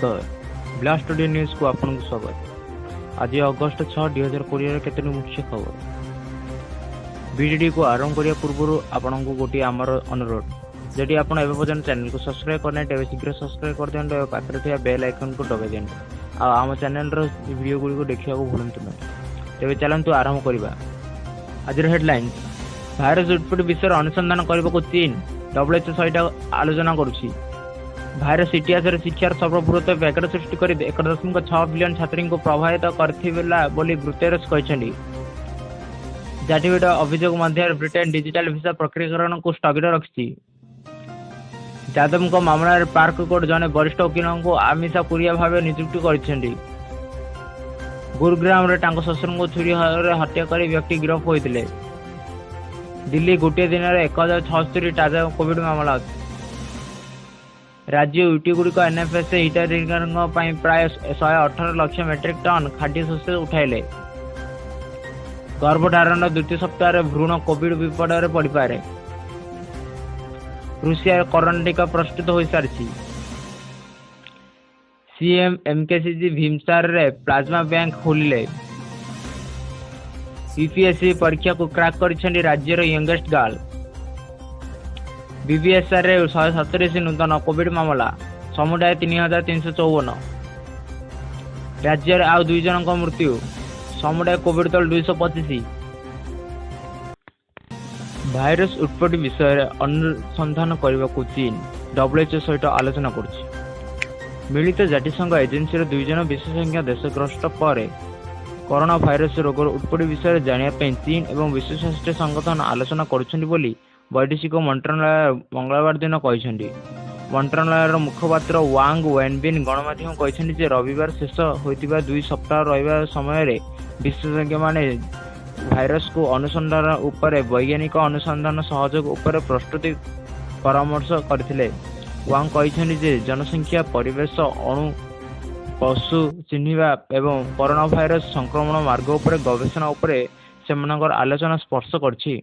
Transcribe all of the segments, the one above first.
ନମସ୍କାର, blast studio ନ୍ୟୁଜ୍କୁ ଆପଣଙ୍କୁ ସ୍ୱାଗତ। ଆଜି ଅଗଷ୍ଟ 6, 2020ର କେତୋଟି ମୁଖ୍ୟ ଖବର। ଭିଡ଼ିଓଟିକୁ ଆରମ୍ଭ କରିବା ପୂର୍ବରୁ ଆପଣଙ୍କୁ ଗୋଟିଏ ଆମର ଅନୁରୋଧ, ଯଦି ଆପଣ ଏବେ ପର୍ଯ୍ୟନ୍ତ ଚ୍ୟାନେଲକୁ ସବସ୍କ୍ରାଇବ୍ କରିନାହାନ୍ତି, ତେବେ ଶୀଘ୍ର ସବସ୍କ୍ରାଇବ୍ କରିଦିଅନ୍ତୁ ଏବଂ ପାଖରେ ଥିବା ବେଲ୍ ଆଇକନ୍କୁ ଦବାଇ ଦିଅନ୍ତୁ ଆଉ ଆମ ଚ୍ୟାନେଲର ଭିଡ଼ିଓ ଗୁଡ଼ିକୁ ଦେଖିବାକୁ ଭୁଲନ୍ତୁ ନାହିଁ। ତେବେ ଚାଲନ୍ତୁ ଆରମ୍ଭ କରିବା ଆଜିର ହେଡଲାଇନ୍ସ। ଭାଇରସ ଉତ୍ପତ୍ତି ବିଷୟରେ ଅନୁସନ୍ଧାନ କରିବାକୁ ଚୀନ WHO ସହିତ ଆଲୋଚନା କରୁଛି। ଭାଇରସ ଇତିହାସରେ ଶିକ୍ଷାର ସର୍ବବୃହତ ବ୍ୟାଘାତ ସୃଷ୍ଟି କରି 1.6 ବିଲିୟନ ଛାତ୍ରୀଙ୍କୁ ପ୍ରଭାବିତ କରିଥିଲା ବୋଲି ଗୁଟେରସ୍ କହିଛନ୍ତି। ଜାତିଭେଦ ଅଭିଯୋଗ ମଧ୍ୟରେ ବ୍ରିଟେନ ଡିଜିଟାଲ ଭିସା ପ୍ରକ୍ରିୟାକରଣକୁ ସ୍ଥଗିତ ରଖିଛି। ଯାଦବଙ୍କ ମାମଲାରେ ପାର୍କ କୋର୍ଟ ଜଣେ ବରିଷ୍ଠ ଓକିଲଙ୍କୁ ଆମିକସ୍ କୁରିଆ ଭାବେ ନିଯୁକ୍ତି କରିଛନ୍ତି। ଗୁରୁଗ୍ରାମରେ ତାଙ୍କ ଶ୍ୱଶୁରଙ୍କୁ ଛୁରୀରେ ହତ୍ୟା କରି ବ୍ୟକ୍ତି ଗିରଫ ହୋଇଥିଲେ। ଦିଲ୍ଲୀ ଗୋଟିଏ ଦିନରେ 1076 ତାଜା କୋଭିଡ ମାମଲା। ରାଜ୍ୟ ୟୁଟିଗୁଡ଼ିକ ଏନ୍ଏଫ୍ଏସ୍ ହିତାଧିକାରୀଙ୍କ ପାଇଁ ପ୍ରାୟ 118 ଲକ୍ଷ ମେଟ୍ରିକ୍ ଟନ୍ ଖାଦ୍ୟଶସ୍ୟ ଉଠାଇଲେ। ଗର୍ଭଧାରଣର ଦ୍ୱିତୀୟ ସପ୍ତାହରେ ଭ୍ରୂଣ କୋଭିଡ ବିପଦରେ ପଡ଼ିପାରେ। ରୁଷିଆରେ କରୋନା ଟିକା ପ୍ରସ୍ତୁତ ହୋଇସାରିଛି। ସିଏମ୍ ଏମକେସିଜି ଭିମସାରରେ ପ୍ଲାଜମା ବ୍ୟାଙ୍କ ଖୋଲିଲେ। ୟୁପିଏସସି ପରୀକ୍ଷାକୁ କ୍ରାକ୍ କରିଛନ୍ତି ରାଜ୍ୟର ୟଙ୍ଗେଷ୍ଟ ଗାର୍ଲ। ବିବିଏସ୍ଆରରେ 137 ନୂତନ କୋଭିଡ ମାମଲା, ସମୁଦାୟ 3354। ରାଜ୍ୟରେ ଆଉ ଦୁଇ ଜଣଙ୍କ ମୃତ୍ୟୁ, ସମୁଦାୟ କୋଭିଡ ତଳ 225। ଭାଇରସ ଉତ୍ପତ୍ତି ବିଷୟରେ ଅନୁସନ୍ଧାନ କରିବାକୁ ଚୀନ WHO ସହିତ ଆଲୋଚନା କରୁଛି। ମିଳିତ ଜାତିସଂଘ ଏଜେନ୍ସିର ଦୁଇ ଜଣ ବିଶେଷଜ୍ଞ ଦେଶ ଗସ୍ତ ପରେ କରୋନା ଭାଇରସ ରୋଗର ଉତ୍ପତ୍ତି ବିଷୟରେ ଜାଣିବା ପାଇଁ ଚୀନ ଏବଂ ବିଶ୍ୱ ସ୍ୱାସ୍ଥ୍ୟ ସଂଗଠନ ଆଲୋଚନା କରୁଛନ୍ତି ବୋଲି ବୈଦେଶିକ ମନ୍ତ୍ରଣାଳୟ ମଙ୍ଗଳବାର ଦିନ କହିଛନ୍ତି। ମନ୍ତ୍ରଣାଳୟର ମୁଖପାତ୍ର ୱାଙ୍ଗ ୱେନବିନ୍ ଗଣମାଧ୍ୟମକୁ କହିଛନ୍ତି ଯେ ରବିବାର ଶେଷ ହୋଇଥିବା 2 ସପ୍ତାହ ରହିବା ସମୟରେ ବିଶେଷଜ୍ଞମାନେ ଭାଇରସକୁ ଅନୁସନ୍ଧାନ ଉପରେ ବୈଜ୍ଞାନିକ ଅନୁସନ୍ଧାନ ସହଯୋଗ ଉପରେ ପ୍ରସ୍ତୁତି ପରାମର୍ଶ କରିଥିଲେ। ୱାଙ୍ଗ କହିଛନ୍ତି ଯେ ଜନସଂଖ୍ୟା, ପରିବେଶ, ଅଣୁ, ପଶୁ ଚିହ୍ନିବା ଏବଂ କରୋନା ଭାଇରସ ସଂକ୍ରମଣ ମାର୍ଗ ଉପରେ ଗବେଷଣା ଉପରେ ସେମାନଙ୍କର ଆଲୋଚନା ସ୍ପର୍ଶ କରିଛି।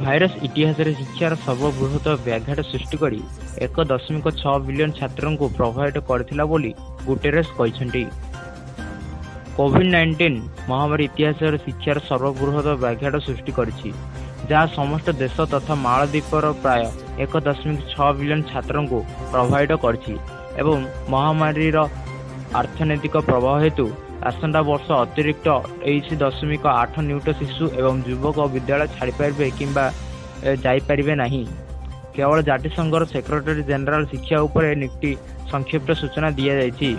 ଭାଇରସ ଇତିହାସରେ ଶିକ୍ଷାର ସର୍ବବୃହତ ବ୍ୟାଘାତ ସୃଷ୍ଟି କରି 1.6 ବିଲିୟନ ଛାତ୍ରଙ୍କୁ ପ୍ରଭାବିତ କରିଥିଲା ବୋଲି ଗୁଟେରସ୍ କହିଛନ୍ତି। କୋଭିଡ-19 ମହାମାରୀ ଇତିହାସରେ ଶିକ୍ଷାର ସର୍ବବୃହତ ବ୍ୟାଘାତ ସୃଷ୍ଟି କରିଛି, ଯାହା ସମସ୍ତ ଦେଶ ତଥା ମାଳଦ୍ୱୀପର ପ୍ରାୟ 1.6 ବିଲିୟନ ଛାତ୍ରଙ୍କୁ ପ୍ରଭାବିତ କରିଛି ଏବଂ ମହାମାରୀର ଅର୍ଥନୈତିକ ପ୍ରଭାବ ହେତୁ ଆସନ୍ତା ବର୍ଷ ଅତିରିକ୍ତ 28.8 ନିୟୁତ ଶିଶୁ ଏବଂ ଯୁବକ ବିଦ୍ୟାଳୟ ଛାଡ଼ିପାରିବେ କିମ୍ବା ଯାଇପାରିବେ ନାହିଁ। କେବଳ ଜାତିସଂଘର ସେକ୍ରେଟାରୀ ଜେନେରାଲ ଶିକ୍ଷା ଉପରେ ନୀତି ସଂକ୍ଷିପ୍ତ ସୂଚନା ଦିଆଯାଇଛି।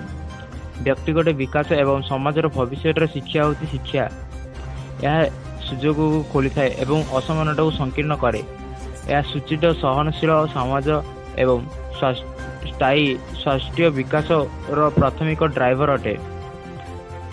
ବ୍ୟକ୍ତିଗତ ବିକାଶ ଏବଂ ସମାଜର ଭବିଷ୍ୟତର ଶିକ୍ଷା ହେଉଛି ଶିକ୍ଷା। ଏହା ସୁଯୋଗକୁ ଖୋଲିଥାଏ ଏବଂ ଅସମାନତାକୁ ସଂକୀର୍ଣ୍ଣ କରେ। ଏହା ସୂଚିତ, ସହନଶୀଳ ସମାଜ ଏବଂ ସ୍ଥାୟୀ ସ୍ୱାସ୍ଥ୍ୟ ବିକାଶର ପ୍ରାଥମିକ ଡ୍ରାଇଭର ଅଟେ।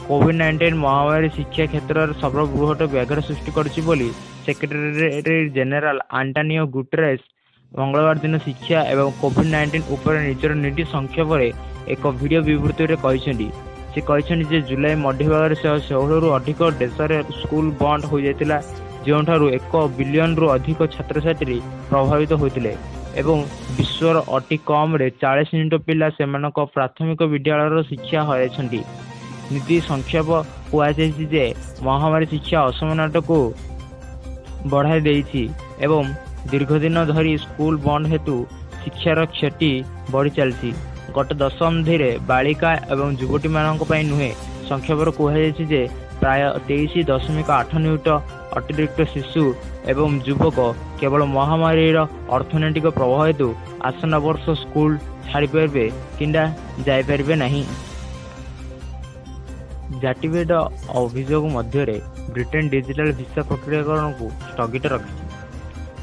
କୋଭିଡ-19 ମହାମାରୀ ଶିକ୍ଷା କ୍ଷେତ୍ରରେ ସର୍ବବୃହତ ବ୍ୟାଘାତ ସୃଷ୍ଟି କରିଛି ବୋଲି ସେକ୍ରେଟାରୀ ଜେନେରାଲ ଆଣ୍ଟୋନିଓ ଗୁଟେରେସ୍ ମଙ୍ଗଳବାର ଦିନ ଶିକ୍ଷା ଏବଂ କୋଭିଡ-19 ଉପରେ ନିଜର ନୀତି ସଂକ୍ଷେପରେ ଏକ ଭିଡିଓ ବିବୃତ୍ତିରେ କହିଛନ୍ତି। ସେ କହିଛନ୍ତି ଯେ ଜୁଲାଇ ମଧ୍ୟଭାଗରେ 116ରୁ ଅଧିକ ଦେଶରେ ସ୍କୁଲ ବନ୍ଦ ହୋଇଯାଇଥିଲା, ଯେଉଁଠାରୁ 1 ବିଲିୟନରୁ ଅଧିକ ଛାତ୍ରଛାତ୍ରୀ ପ୍ରଭାବିତ ହୋଇଥିଲେ ଏବଂ ବିଶ୍ୱର ଅତି କମରେ 40 ନିୟୁତ ପିଲା ସେମାନଙ୍କ ପ୍ରାଥମିକ ବିଦ୍ୟାଳୟର ଶିକ୍ଷା ହରାଇଛନ୍ତି। ନୀତି ସଂକ୍ଷେପ କୁହାଯାଇଛି ଯେ ମହାମାରୀ ଶିକ୍ଷା ଅସମାନତାକୁ ବଢ଼ାଇ ଦେଇଛି ଏବଂ ଦୀର୍ଘଦିନ ଧରି ସ୍କୁଲ ବନ୍ଦ ହେତୁ ଶିକ୍ଷାର କ୍ଷତି ବଢ଼ିଚାଲିଛି, ଗତ ଦଶନ୍ଧିରେ ବାଳିକା ଏବଂ ଯୁବତୀମାନଙ୍କ ପାଇଁ ନୁହେଁ। ସଂକ୍ଷେପରେ କୁହାଯାଇଛି ଯେ ପ୍ରାୟ 23.8 ନିୟୁତ ଅତିରିକ୍ତ ଶିଶୁ ଏବଂ ଯୁବକ କେବଳ ମହାମାରୀର ଅର୍ଥନୈତିକ ପ୍ରଭାବ ହେତୁ ଆସନ୍ତା ବର୍ଷ ସ୍କୁଲ ଛାଡ଼ିପାରିବେ କିମ୍ବା ଯାଇପାରିବେ ନାହିଁ। ଜାତିଭେଦ ଅଭିଯୋଗ ମଧ୍ୟରେ ବ୍ରିଟେନ ଡିଜିଟାଲ ଭିସା ପ୍ରକ୍ରିୟାକରଣକୁ ସ୍ଥଗିତ ରଖିଛି।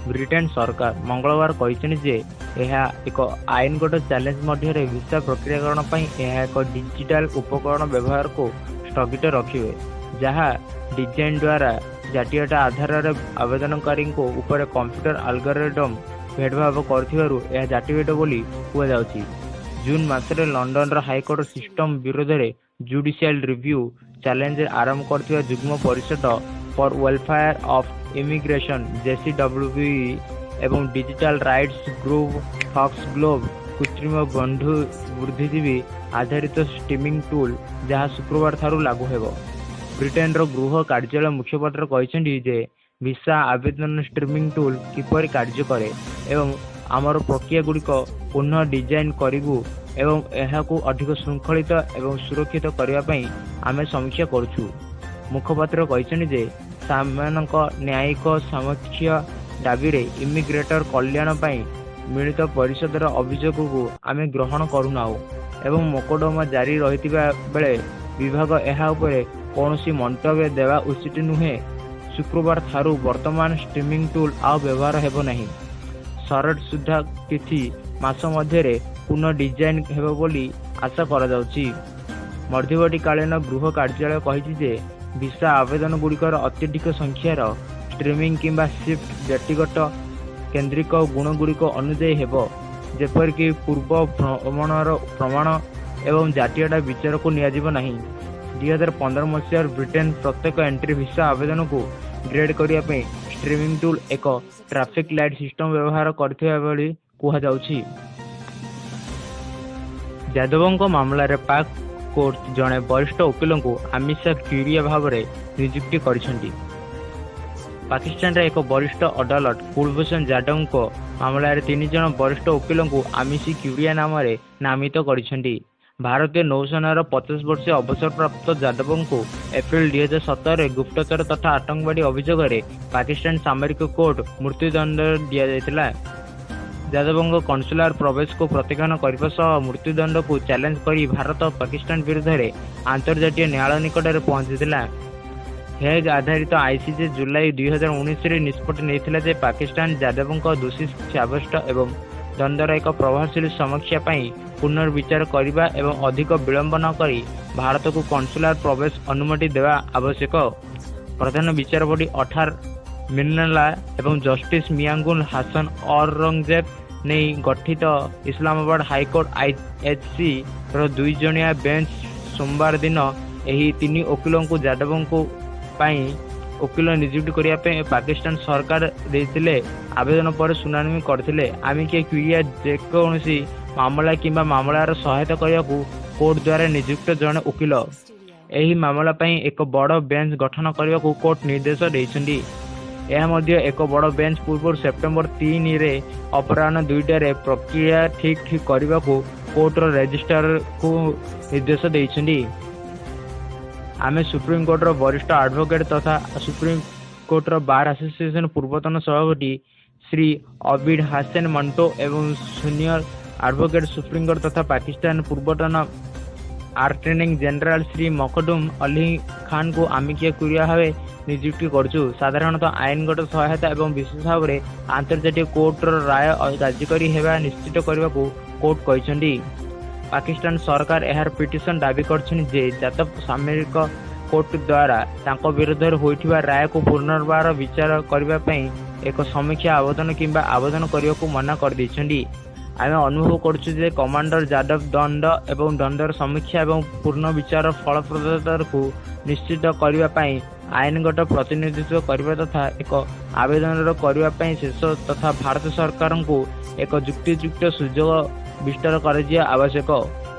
ବ୍ରିଟେନ ସରକାର ମଙ୍ଗଳବାର କହିଛନ୍ତି ଯେ ଏହା ଏକ ଆଇନଗତ ଚ୍ୟାଲେଞ୍ଜ ମଧ୍ୟରେ ଭିସା ପ୍ରକ୍ରିୟାକରଣ ପାଇଁ ଏହା ଏକ ଡିଜିଟାଲ ଉପକରଣ ବ୍ୟବହାରକୁ ସ୍ଥଗିତ ରଖିବେ, ଯାହା ଡିଜାଇନ ଦ୍ୱାରା ଜାତୀୟତା ଆଧାରରେ ଆବେଦନକାରୀଙ୍କ ଉପରେ କମ୍ପ୍ୟୁଟର ଆଲଗୋରିଦମ ଭେଦଭାବ କରୁଥିବାରୁ ଏହା ଜାତିଭେଦ ବୋଲି କୁହାଯାଉଛି। ଜୁନ୍ ମାସରେ ଲଣ୍ଡନର ହାଇକୋର୍ଟ ସିଷ୍ଟମ ବିରୋଧରେ ଜୁଡିସିଆଲ ରିଭ୍ୟୁ ଚ୍ୟାଲେଞ୍ଜ ଆରମ୍ଭ କରିଥିବା ଯୁଗ୍ମ ପରିଷଦ ଫର ୱେଲଫେୟାର ଅଫ ଇମିଗ୍ରେସନ, ଜେସିଡବ୍ଲ୍ୟୁଇ, ଏବଂ ଡିଜିଟାଲ ରାଇଟ୍ସ ଗ୍ରୁପ ଫକ୍ସଗ୍ଲୋଭ କୃତ୍ରିମ ବୁଦ୍ଧିଜୀବୀ ଆଧାରିତ ଷ୍ଟ୍ରିମିଂ ଟୁଲ୍, ଯାହା ଶୁକ୍ରବାର ଠାରୁ ଲାଗୁ ହେବ। ବ୍ରିଟେନର ଗୃହ କାର୍ଯ୍ୟାଳୟ ମୁଖପାତ୍ର କହିଛନ୍ତି ଯେ ଭିସା ଆବେଦନ ଷ୍ଟ୍ରିମିଂ ଟୁଲ୍ କିପରି କାର୍ଯ୍ୟ କରେ ଏବଂ ଆମର ପ୍ରକ୍ରିୟାଗୁଡ଼ିକ ପୁନଃ ଡିଜାଇନ୍ କରିବୁ ଏବଂ ଏହାକୁ ଅଧିକ ଶୃଙ୍ଖଳିତ ଏବଂ ସୁରକ୍ଷିତ କରିବା ପାଇଁ ଆମେ ସମୀକ୍ଷା କରୁଛୁ। ମୁଖପାତ୍ର କହିଛନ୍ତି ଯେ ସେମାନଙ୍କ ନ୍ୟାୟିକ ସମୀକ୍ଷା ଦାବିରେ ଇମିଗ୍ରେଟର କଲ୍ୟାଣ ପାଇଁ ମିଳିତ ପରିଷଦର ଅଭିଯୋଗକୁ ଆମେ ଗ୍ରହଣ କରୁନାହୁଁ ଏବଂ ମୋକଦ୍ଦମା ଜାରି ରହିଥିବା ବେଳେ ବିଭାଗ ଏହା ଉପରେ କୌଣସି ମନ୍ତବ୍ୟ ଦେବା ଉଚିତ ନୁହେଁ। ଶୁକ୍ରବାର ଠାରୁ ବର୍ତ୍ତମାନ ଷ୍ଟ୍ରିମିଂ ଟୁଲ୍ ଆଉ ବ୍ୟବହାର ହେବ ନାହିଁ। ସର୍ଟ ସୁଦ୍ଧା କିଛି ମାସ ମଧ୍ୟରେ ପୁନଃ ଡିଜାଇନ୍ ହେବ ବୋଲି ଆଶା କରାଯାଉଛି। ମଧ୍ୟବର୍ତ୍ତୀକାଳୀନ ଗୃହ କାର୍ଯ୍ୟାଳୟ କହିଛି ଯେ ଭିସା ଆବେଦନଗୁଡ଼ିକର ଅତ୍ୟଧିକ ସଂଖ୍ୟାର ଷ୍ଟ୍ରିମିଂ କିମ୍ବା ସିଫ୍ଟ ବ୍ୟକ୍ତିଗତ କେନ୍ଦ୍ରିକ ଗୁଣଗୁଡ଼ିକ ଅନୁଯାୟୀ ହେବ, ଯେପରିକି ପୂର୍ବ ଭ୍ରମଣର ପ୍ରମାଣ ଏବଂ ଜାତୀୟତା ବିଚାରକୁ ନିଆଯିବ ନାହିଁ। 2015 ମସିହାରୁ ବ୍ରିଟେନ ପ୍ରତ୍ୟେକ ଏଣ୍ଟ୍ରି ଭିସା ଆବେଦନକୁ ଗ୍ରେଡ୍ କରିବା ପାଇଁ ଷ୍ଟ୍ରିମିଂ ଟୁଲ୍ ଏକ ଟ୍ରାଫିକ୍ ଲାଇଟ୍ ସିଷ୍ଟମ ବ୍ୟବହାର କରିଥିବା ବୋଲି କୁହାଯାଉଛି। ଯାଦବଙ୍କ ମାମଲାରେ ପାକ୍ କୋର୍ଟ ଜଣେ ବରିଷ୍ଠ ଓକିଲଙ୍କୁ ଆମିକା କ୍ୟୁରିଆ ଭାବରେ ନିଯୁକ୍ତି କରିଛନ୍ତି। ପାକିସ୍ତାନର ଏକ ବରିଷ୍ଠ ଅଦାଲତ କୁଳଭୂଷଣ ଯାଦବଙ୍କ ମାମଲାରେ ତିନି ଜଣ ବରିଷ୍ଠ ଓକିଲଙ୍କୁ ଆମିକା କ୍ୟୁରିଆ ନାମରେ ନାମିତ କରିଛନ୍ତି। ଭାରତୀୟ ନୌସେନାର 50 ବର୍ଷୀୟ ଅବସରପ୍ରାପ୍ତ ଯାଦବଙ୍କୁ ଏପ୍ରିଲ 2017ରେ ଗୁପ୍ତଚର ତଥା ଆତଙ୍କବାଦୀ ଅଭିଯୋଗରେ ପାକିସ୍ତାନ ସାମରିକ କୋର୍ଟ ମୃତ୍ୟୁଦଣ୍ଡ ଦିଆଯାଇଥିଲା। ଯାଦବଙ୍କ କନସୁଲାର ପ୍ରବେଶକୁ ପ୍ରତ୍ୟାଖ୍ୟାନ କରିବା ସହ ମୃତ୍ୟୁଦଣ୍ଡକୁ ଚ୍ୟାଲେଞ୍ଜ କରି ଭାରତ ପାକିସ୍ତାନ ବିରୁଦ୍ଧରେ ଆନ୍ତର୍ଜାତୀୟ ନ୍ୟାୟାଳୟ ନିକଟରେ ପହଞ୍ଚିଥିଲା। ହେଗ୍ ଆଧାରିତ ଆଇସିଜେ ଜୁଲାଇ 2019ରେ ନିଷ୍ପତ୍ତି ନେଇଥିଲା ଯେ ପାକିସ୍ତାନ ଯାଦବଙ୍କ ଦୋଷୀ ସାବ୍ୟସ୍ତ ଏବଂ ଦଣ୍ଡର ଏକ ପ୍ରଭାବଶାଳୀ ସମୀକ୍ଷା ପାଇଁ ପୁନର୍ବିଚାର କରିବା ଏବଂ ଅଧିକ ବିଳମ୍ବ ନକରି ଭାରତକୁ କନସୁଲାର ପ୍ରବେଶ ଅନୁମତି ଦେବା ଆବଶ୍ୟକ। ପ୍ରଧାନ ବିଚାରପତି ଅଥାର ମିନଲ୍ଲା ଏବଂ ଜଷ୍ଟିସ ମିଆଁଗୁଲ ହାସନ ଔରଙ୍ଗଜେବ ନେଇ ଗଠିତ ଇସଲାମାବାଦ ହାଇକୋର୍ଟ ଆଇଏଚସି ର ଦୁଇଜଣିଆ ବେଞ୍ଚ ସୋମବାର ଦିନ ଏହି ତିନି ଓକିଲଙ୍କୁ ଯାଦବଙ୍କ ପାଇଁ ଓକିଲ ନିଯୁକ୍ତି କରିବା ପାଇଁ ପାକିସ୍ତାନ ସରକାର ଦେଇଥିଲେ ଆବେଦନ ପରେ ଶୁଣାଣି କରିଥିଲେ। ଆମିକା କ୍ୟୁରିଆ ଯେକୌଣସି ମାମଲା କିମ୍ବା ମାମଲାର ସହାୟତା କରିବାକୁ କୋର୍ଟ ଦ୍ୱାରା ନିଯୁକ୍ତ ଜଣେ ଓକିଲ। ଏହି ମାମଲା ପାଇଁ ଏକ ବଡ଼ ବେଞ୍ଚ ଗଠନ କରିବାକୁ କୋର୍ଟ ନିର୍ଦ୍ଦେଶ ଦେଇଛନ୍ତି। ଏହା ମଧ୍ୟ ଏକ ବଡ଼ ବେଞ୍ଚ ପୂର୍ବରୁ ସେପ୍ଟେମ୍ବର 3ରେ ଅପରାହ୍ନ 2ଟାରେ ପ୍ରକ୍ରିୟା ଠିକ୍ ଠିକ୍ କରିବାକୁ କୋର୍ଟର ରେଜିଷ୍ଟ୍ରାରଙ୍କୁ ନିର୍ଦ୍ଦେଶ ଦେଇଛନ୍ତି। ଆମେ ସୁପ୍ରିମକୋର୍ଟର ବରିଷ୍ଠ ଆଡଭୋକେଟ୍ ତଥା ସୁପ୍ରିମକୋର୍ଟର ବାର ଆସୋସିଏସନ ପୂର୍ବତନ ସଭାପତି ଶ୍ରୀ ଅବିଦ ହାସେନ ମଣ୍ଟୋ ଏବଂ ସିନିୟର ଆଡଭୋକେଟ୍ ସୁପ୍ରିମକୋର୍ଟ ତଥା ପାକିସ୍ତାନ ପୂର୍ବତନ ଆଟର୍ଣ୍ଣି ଜେନେରାଲ ଶ୍ରୀ ମଖଦୁମ ଅଲି ଖାନଙ୍କୁ ଆମିକା କ୍ୟୁରିଆ ଭାବେ ନିଯୁକ୍ତି କରୁଛୁ। ସାଧାରଣତଃ ଆଇନଗତ ସହାୟତା ଏବଂ ବିଶେଷ ଭାବରେ ଆନ୍ତର୍ଜାତୀୟ କୋର୍ଟର ରାୟ କାର୍ଯ୍ୟକାରୀ ହେବା ନିଶ୍ଚିତ କରିବାକୁ କୋର୍ଟ କହିଛନ୍ତି। ପାକିସ୍ତାନ ସରକାର ଏହାର ପିଟିସନ ଦାବି କରିଛନ୍ତି ଯେ ଯାଦବ ସାମରିକ କୋର୍ଟ ଦ୍ୱାରା ତାଙ୍କ ବିରୁଦ୍ଧରେ ହୋଇଥିବା ରାୟକୁ ପୁନର୍ବାର ବିଚାର କରିବା ପାଇଁ ଏକ ସମୀକ୍ଷା ଆବେଦନ କିମ୍ବା ଆବେଦନ କରିବାକୁ ମନା କରିଦେଇଛନ୍ତି। ଆମେ ଅନୁଭବ କରୁଛୁ ଯେ କମାଣ୍ଡର ଯାଦବ ଦଣ୍ଡ ଏବଂ ଦଣ୍ଡର ସମୀକ୍ଷା ଏବଂ ପୁନର୍ବିଚାରର ଫଳପ୍ରଦତାକୁ ନିଶ୍ଚିତ କରିବା ପାଇଁ ଆଇନଗତ ପ୍ରତିନିଧିତ୍ୱ କରିବା ତଥା ଏକ ଆବେଦନର କରିବା ପାଇଁ ଶେଷ ତଥା ଭାରତ ସରକାରଙ୍କୁ ଏକ ଯୁକ୍ତିଯୁକ୍ତ ସୁଯୋଗ ବିସ୍ତାର କରାଯିବା ଆବଶ୍ୟକ।